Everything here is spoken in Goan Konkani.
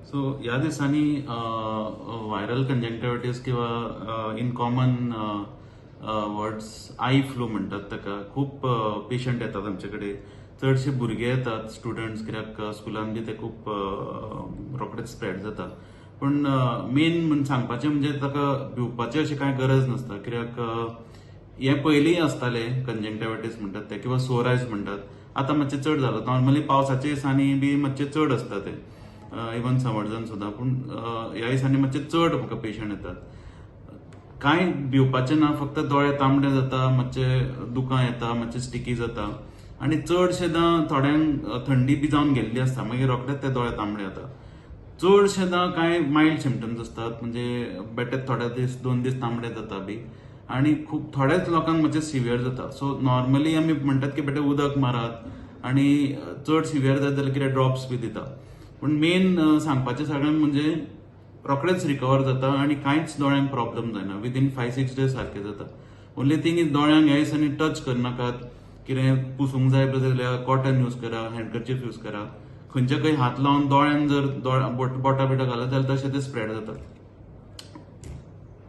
सो ह्या दिसांनी व्हायरल कंजंक्टिव्हायटीस किंवा in common words eye flu म्हणटात ताका, खूब पेशंट येतात आमचे कडेन. चडशे भुरगे येतात, स्टुडंट्स, कित्याक स्कुलान बी ते खूब रोखडेच स्प्रेड जाता. पूण मेन म्हण सांगपाचें म्हणजे ताका भिवपाचें अशें कांय गरज नासता, कित्याक हें पयलींय आसतालें. कंजंक्टिव्हायटीस म्हणटात ते किंवा सोर आयज म्हणटात, आतां मातशें चड जालां. नॉर्मली पावसाच्या दिसांनी बी मातशें चड आसता ते, इवन समर्सान सुद्दां. पूण ह्या दिसांनी मातशे चड म्हाका पेशंट येतात. कांय भिवपाचें ना, फक्त दोळे तांबडे जाता, मातशे दुकां येता, मातशे स्टिकी जाता आनी चडशेदां थोड्यांक थंडी बी जावन गेल्ली आसता, मागीर रोखडेच ते दोळे तांबडे जाता. चडशेदां कांय मायल्ड सिमटम्स आसतात, म्हणजे बेठे थोडे दीस, 2 दीस तांबडे जाता बी आनी खूब थोड्याच लोकांक मातशें सिवियर जाता. सो नॉर्मली आमी म्हणटात की बेठे उदक मारात आनी चड सिवियर जात जाल्यार कितें ड्रॉप्स बी दिता. पूण मेन सांगपाचें सगळ्यांक म्हणजे रोखडेच रिकवर जाता आनी कांयच दोळ्यांक प्रॉब्लम जायना. विदीन 5-6 डेज सारकें जाता. ओन्ली थिंग is दोळ्यांक ह्या दिसांनी टच करनाकात. कितें पुसूंक जाय जाल्यार कॉटन यूज करा, हँडकर्चीफ यूज करा. खंयच्या खंय हात लावन दोळ्यान जर दोळ्या बोटां बिटां घालत जाल्यार तशें ते स्प्रेड जाता.